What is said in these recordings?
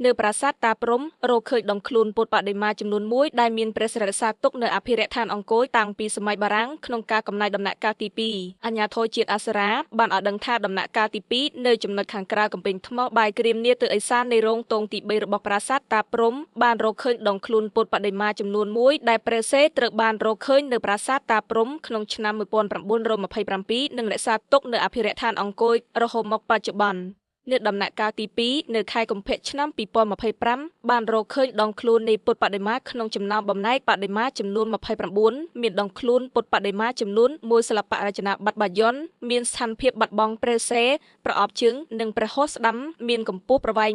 នៅប្រាសាទតាព្រហ្ម រកឃើញដងខ្លួនពុទ្ធបដិមាចំនួនមួយដែលមានព្រះសិរក្សាទុកនៅអភិរក្សឋានអង្គរតាំងពីសម័យបារាំងក្នុងការកំណាយដំណាក់កាលទី2 អាជ្ញាធរជាតិអប្សរាបានឲ្យដឹងថា ដំណាក់កាលទី2 នៅចំណុចខាងក្រៅកំពែងថ្មបែរក្រៀមនាទៅឦសាននៃរោងទងទី3របស់ប្រាសាទតាព្រហ្ម បានរកឃើញដងខ្លួនពុទ្ធបដិមាចំនួនមួយដែលព្រះសេត្រូវបានរកឃើញនៅប្រាសាទតាព្រហ្មក្នុងឆ្នាំ1927 និងរក្សាទុកនៅអភិរក្សឋានអង្គររហូតមកបច្ចុប្បន្ន។ នៅដំណាក់កាលទី2 នៅខែកុម្ភៈឆ្នាំ2025 បានរកឃើញដងខ្លួននៃពុទ្ធបដិមាក្នុងចំណោមបំណែកបដិមាចំនួន29 មានដងខ្លួនពុទ្ធបដិមាចំនួនមួយសិល្បៈរចនាបថបាយ័ន មានស្ថានភាពបាត់បង់ព្រះសេ ប្រអប់ជើង និងព្រះហស្ថស្ដាំ មានកម្ពស់ប្រវែង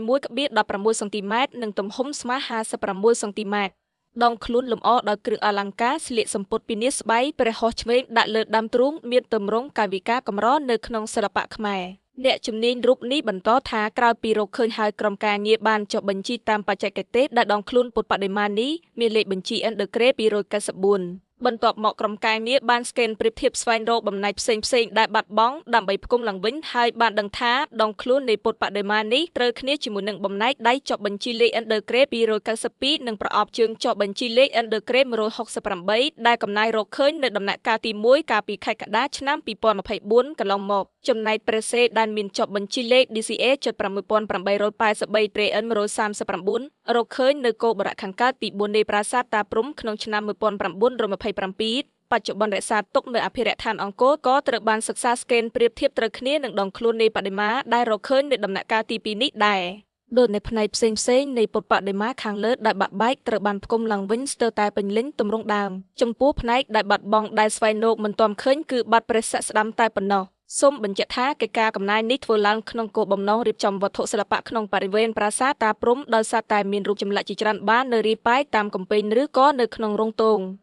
1.16សង់ទីម៉ែត្រ និងទំហំស្មើ56សង់ទីម៉ែត្រ ដងខ្លួនលម្អដោយគ្រឿងអលង្ការស្លៀកសំពត់ពីនាស្បៃ ព្រះហស្ថឆ្វេងដាក់លើដើមទ្រូង មានទម្រង់កាយវិការកម្រនៅក្នុងសិល្បៈខ្មែរ។ អ្នកជំនាញរូបនេះបន្តថា ក្រោយពីរកឃើញហើយ ក្រុមការងារបានចុះបញ្ជីតាមបច្ចេកទេស ដែលដងខ្លួនពុទ្ធបដិមានេះមានលេខបញ្ជី N ដឺក្រេ294។ បន្ទាប់មកក្រុមការងារបានស្កេនប្រៀបធៀបស្វែងរកបំណែកផ្សេងៗដែលបាត់បង់ដើម្បីផ្គុំឡើងវិញ ហើយបានដឹងថាដងខ្លួននៃពុទ្ធបដិមានេះត្រូវគ្នាជាមួយនឹងបំណែកដៃចុះបញ្ជីលេខ N ដឺក្រេ292 និងប្រអប់ជើងចុះបញ្ជីលេខ N ដឺក្រេ168 ដែលកំណាយរកឃើញនៅដំណាក់កាលទី1 កាលពីខែកក្កដាឆ្នាំ2024កន្លងមក។ ចំណែកព្រះសេដែលមានចុះបញ្ជីលេខ DCA 7883 3N 139 រកឃើញនៅគោបរៈខាងកើតទី4នៃប្រាសាទតាព្រហ្មក្នុងឆ្នាំ1927 បច្ចុប្បន្នរក្សាទុកនៅអភិរក្សឋានអង្គរ ក៏ត្រូវបានសិក្សាស្កេនប្រៀបធៀបត្រូវគ្នានឹងដងខ្លួននៃបដិមាដែលរកឃើញនៅដំណាក់កាលទី2នេះដែរ។ ដូចនៅផ្នែកផ្សេងៗនៃពុទ្ធបដិមាខាងលើដែលបាក់បែកត្រូវបានផ្គុំឡើងវិញស្ទើរតែពេញលេញទម្រង់ដើម ចំពោះផ្នែកដែលបាត់បង់ដែលស្វែងរកមិនទាន់ឃើញ គឺបាត់ព្រះស័ក្តិស្ដាំតែប៉ុណ្ណោះ។ សូមបញ្ជាក់ថា កិច្ចការកំណាយនេះធ្វើឡើងក្នុងគោលបំណងរៀបចំវត្ថុសិល្បៈក្នុងបរិវេណប្រាសាទតាព្រហ្ម ដោយសារតែមានរូបចម្លាក់ជាច្រើនបាននៅរាយប៉ាយតាមកំពែង ឬក៏នៅក្នុងរោងទង។